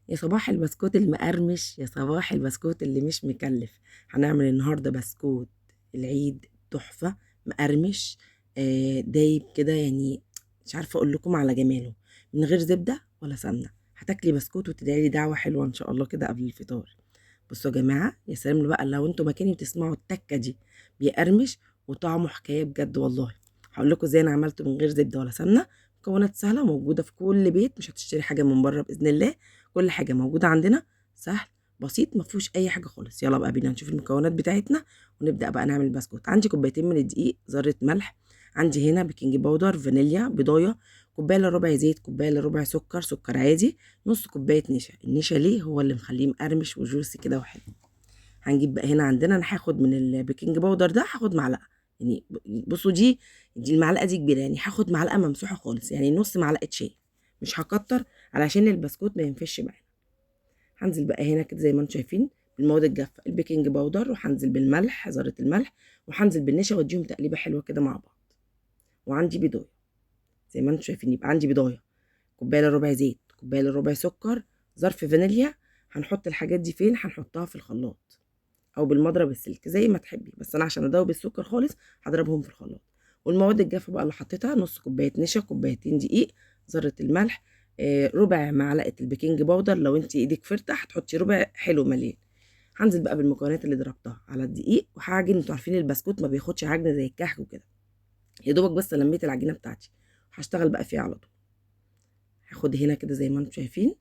يا صباح البسكوت المقرمش، يا صباح البسكوت اللي مش مكلف. هنعمل النهارده بسكوت العيد تحفة مقرمش، دايب كده، يعني مش عارفة اقول لكم على جماله، من غير زبدة ولا سمنة. هتاكلي بسكوت وتدعي لي دعوة حلوة ان شاء الله كده قبل الفطار. بصوا يا جماعة، يا سلام بقى لو انتوا مكاني وتسمعوا التكة دي، بيقرمش وطعمه حكاية بجد والله. هقول لكم ازاي انا عملته من غير زبدة ولا سمنة. مكونات سهلة موجودة في كل بيت، مش هتشتري حاجة من بره بإذن الله، كل حاجة موجودة عندنا، سهل بسيط ما فيهوش اي حاجة خالص. يلا بقى بينا نشوف المكونات بتاعتنا ونبدأ بقى نعمل البسكوت. عندي كوبايتين من الدقيق، ذرة ملح، عندي هنا baking powder، فانيليا، بيضايه، كوباية الا ربع زيت، كوباية الا ربع سكر، سكر عادي، نص كوباية نشا. النشا ليه هو اللي مخليه مقرمش و juicy كده وحلو. هنجيب بقى هنا عندنا، انا هاخد من ال baking powder ده، هاخد معلقه، يعني بصوا دي المعلقة دي كبيرة، يعني هاخد معلقه ممسوحة خالص، يعني نص معلقه شاي، مش هكتر علشان البسكوت ما ينفش معانا. هنزل بقى هنا كده زي ما انتم شايفين بالمواد الجافه، ال baking powder، وهنزل بالملح، ذره الملح، وهنزل بالنشا، واديهم تقليبه حلوة كده مع بعض. وعندي بيضايه زي ما انتم شايفين، يبقى عندي بيضايه، كوباية الا ربع زيت، كوباية الا ربع سكر، ظرف فانيليا. هنحط الحاجات دي فين؟ هنحطها في الخلاط او بالمضرب السلك زي ما تحبي، بس انا عشان ادوب السكر خالص هضربهم في الخلاط. والمواد الجافه بقى اللي حطيتها، نص كوباية نشا، كوبايتين دقيق، ذره الملح، ربع معلقه ال baking powder، لو انت ايدك فرته هتحطي ربع حلو مليان. هنزل بقى بالمكونات اللي ضربتها على الدقيق وهعجن. انتوا عارفين البسكوت ما بياخدش عجن زي الكحك وكده، يا دوبك بس لميت العجينة بتاعتي هشتغل بقى فيها على طول. هاخد هنا كده زي ما انتم شايفين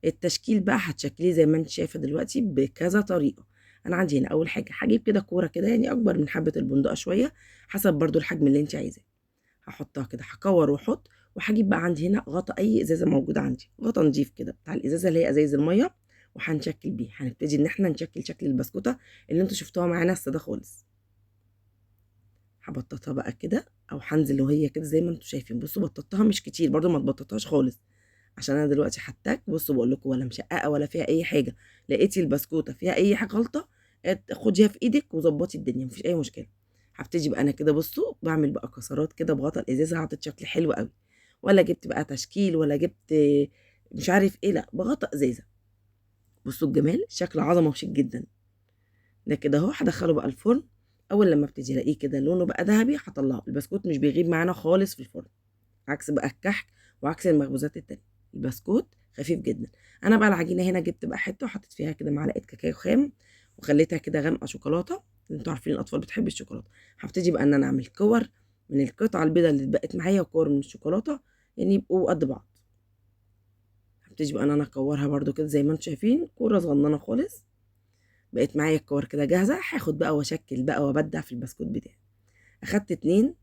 التشكيل بقى، هتشكليه زي ما انت شايفه دلوقتي بكذا طريقه. انا عندي هنا اول حاجة هجيب كده كورة كده، يعني اكبر من حبه البندقه شوية، حسب برضو الحجم اللي انت عايزاه. هحطها كده، هكور واحط. وهجيب بقى عندي هنا غطا اي ازازة موجودة عندي، غطا نضيف كده بتاع الازازه اللي هي ازايز المية، وهنشكل بيه. هنبتدي ان احنا نشكل شكل البسكوته اللي انتوا شفتوها معانا السادة خالص. هبططها بقى كده، او هنزل وهي كده زي ما انتوا شايفين. بصوا بططتها مش كتير برضو، ما تبططهاش خالص عشان انا دلوقتي حتاك. بصوا بقول لكم ولا مشققه ولا فيها اي حاجة. لقيتي البسكوته فيها اي حاجة غلطه، خديها في ايدك وظبطي الدنيا، مفيش اي مشكلة. هبتدي بقى انا كده، بصوا بعمل بقى كسرات كده بغطا الازازه، عطت شكل حلو قوي. ولا جبت بقى تشكيل ولا جبت مش عارف ايه، لا بغطا ازازة. بصوا الجمال، شكل عظمه وشيك جدا. ده كده اهو. هدخله بقى الفرن. اول لما ابتدي الاقيه كده لونه بقى ذهبي هطلعه. البسكوت مش بيغيب معانا خالص في الفرن، عكس بقى الكحك وعكس المخبوزات التانية. البسكوت خفيف جدا. انا بقى العجينة هنا جبت بقى حتة وحطيت فيها كده معلقه كاكاو خام، وخليتها كده غامقه شوكولاتة، انتوا عارفين الاطفال بتحب الشوكولاتة. هبتدي بقى ان انا اعمل كور من القطعة البيضاء اللي اتبقت معايا، وكور من الشوكولاتة، يعني يبقوا قد بعض. هبتدي بقى ان انا اكورها برده كده زي ما انتوا شايفين، كورة صغننه خالص. بقت معايا الكور كده جاهزة. هاخد بقى واشكل بقى وابدع في البسكوت بتاعي. اخدت 2،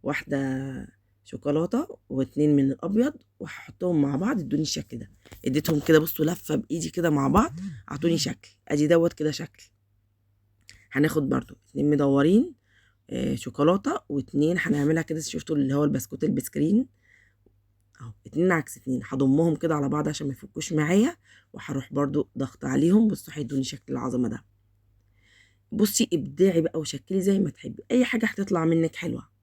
واحدة شوكولاتة و2 من الابيض، وهحطهم مع بعض ادوني الشكل ده. اديتهم كده بصوا لفه بايدي كده مع بعض، اعطوني شكل. ادي دوت كده شكل. هناخد برضو 2 مدورين، شوكولاتة، و2 هنعملها كده، شفتوا اللي هو البسكوت البسكرين اهو، 2 عكس 2. هضمهم كده على بعض عشان ما يفكوش معايا، وهروح برضو ضغط عليهم. بصوا هيدوني شكل العظمة ده. بصي ابدعي بقى وشكلي زي ما تحبي، اي حاجة هتطلع منك حلوة.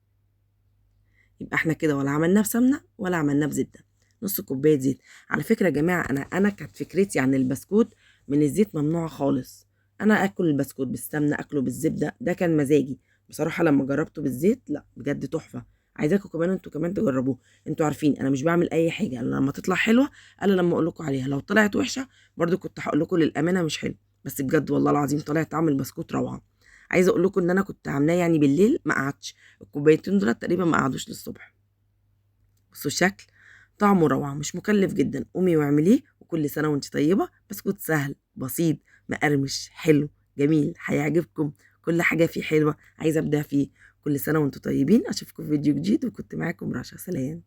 يبقى احنا كده ولا عملناه بسمنه ولا عملناه بزبده. نص كوباية زيت. على فكرة يا جماعة، انا كانت فكرتي عن البسكوت من الزيت ممنوعة خالص. انا اكل البسكوت بالسمنه، اكله بالزبده، ده كان مزاجي بصراحة. لما جربته بالزيت لا بجد تحفة. عايزاكم كمان انتوا كمان تجربوه. انتوا عارفين انا مش بعمل اي حاجة الا لما تطلع حلوة، الا لما اقول لكم عليها. لو طلعت وحشة برضو كنت هقول لكم للامانة مش حلو، بس بجد والله العظيم طلع طعم البسكوت روعه. عايزه اقول لكم ان انا كنت عاملاه يعني بالليل، ما قعدش الكوبايتين دول تقريبا ما قعدوش للصبح. بصوا الشكل، طعمه روعه، مش مكلف جدا. قومي واعمليه، وكل سنة وانت طيبة. بسكوت سهل بسيط مقرمش حلو جميل، هيعجبكم. كل حاجة فيه حلوة، عايزه ابدع فيه. كل سنة وانتم طيبين. اشوفكم في فيديو جديد، وكنت معاكم رشا. سلام.